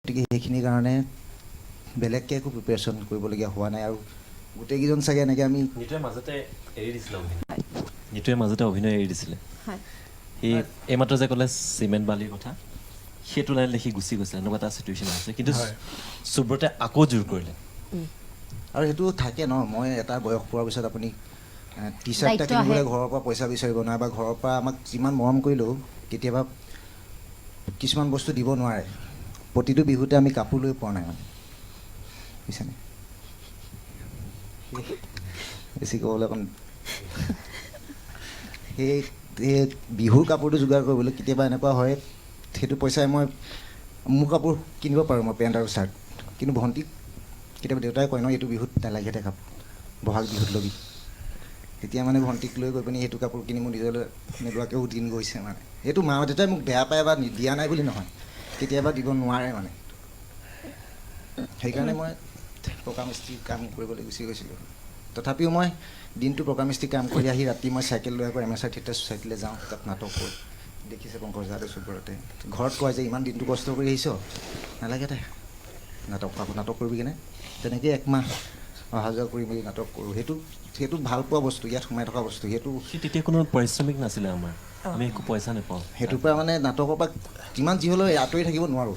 গতিকে সেইখিনিৰ কাৰণে বেলেগকৈ একো প্ৰিপেৰেশ্যন কৰিবলগীয়া হোৱা নাই আৰু গোটেইকেইজন চাগে এনেকৈ আমি নিতুৱে মাজতে এৰি দিছিলে অভিনয়। নিতুৱে মাজতে অভিনয় এৰি দিছিলে। হয়। সি এইমাত্ৰ যে ক'লে চিমেণ্ট বালিৰ কথা, সেইটো লাইন লিখি গুচি গৈছিলে, এনেকুৱা এটা চিটুৱেশ্যন আছে। কিন্তু সুব্ৰতে আকৌ জোৰ কৰিলে। আৰু সেইটো থাকে ন, মই এটা বয়স পোৱাৰ পিছত আপুনি টি চাৰ্ট এটা দায়িত্ব কিনিবলৈ আহে। ঘৰৰ পৰা পইচা বিচাৰিব নোৱাৰে বা ঘৰৰ পৰা আমাক যিমান মৰম কৰিলেও কেতিয়াবা কিছুমান বস্তু দিব নোৱাৰে। প্ৰতিটো বিহুতে আমি কাপোৰ লৈ পোৱা নাই মানে, বুজিছেনে? বেছি ক'বলৈ অকণ সেই সেই বিহুৰ কাপোৰটো যোগাৰ কৰিবলৈ কেতিয়াবা এনেকুৱা হয়, সেইটো পইচাই মই মোৰ কাপোৰ কিনিব পাৰোঁ, মই পেণ্ট আৰু চাৰ্ট, কিন্তু ভণ্টিক কেতিয়াবা দেউতাই কয় ন, এইটো বিহুত নালাগে দে কাপোৰ, বহাগ বিহুত ল'বি। তেতিয়া মানে ভণ্টিক লৈ গৈ পিনি সেইটো কাপোৰ কিনি মোৰ নিজলৈ নোলোৱাকৈও দিন গৈছে মানে। সেইটো মা দেউতাই মোক বেয়া পায় বা দিয়া নাই বুলি নহয়, কেতিয়াবা দিব নোৱাৰে মানে। সেইকাৰণে মই পকা মিস্ত্ৰীৰ কাম কৰিবলৈ গুচি গৈছিলোঁ। তথাপিও মই দিনটো পকা মিস্ত্ৰী কাম কৰি আহি ৰাতি মই চাইকেল লৈ আকৌ এম এছ আৰ থিয়েটাৰ ছ'চাইটিলৈ যাওঁ, তাত নাটক কৰোঁ। দেখিছে পংকজ দাদা, চুবৰতে ঘৰত কয় যে ইমান দিনটো কষ্ট কৰি আহিছ, নালাগে দে নাটক, আকৌ নাটক কৰিবি কেনে। তেনেকেই একমাহ অহা যোৱা কৰি মেলি নাটক কৰোঁ। সেইটো সেইটো ভাল পোৱা বস্তু, ইয়াত সোমাই থকা বস্তু সেইটো। সি তেতিয়া কোনো পাৰিশ্ৰমিক নাছিলে আমাৰ, আমি একো পইচা নাপাওঁ। সেইটোৰ পৰা মানে নাটকৰ পৰা যিমান যি হ'লেও আঁতৰি থাকিব নোৱাৰোঁ।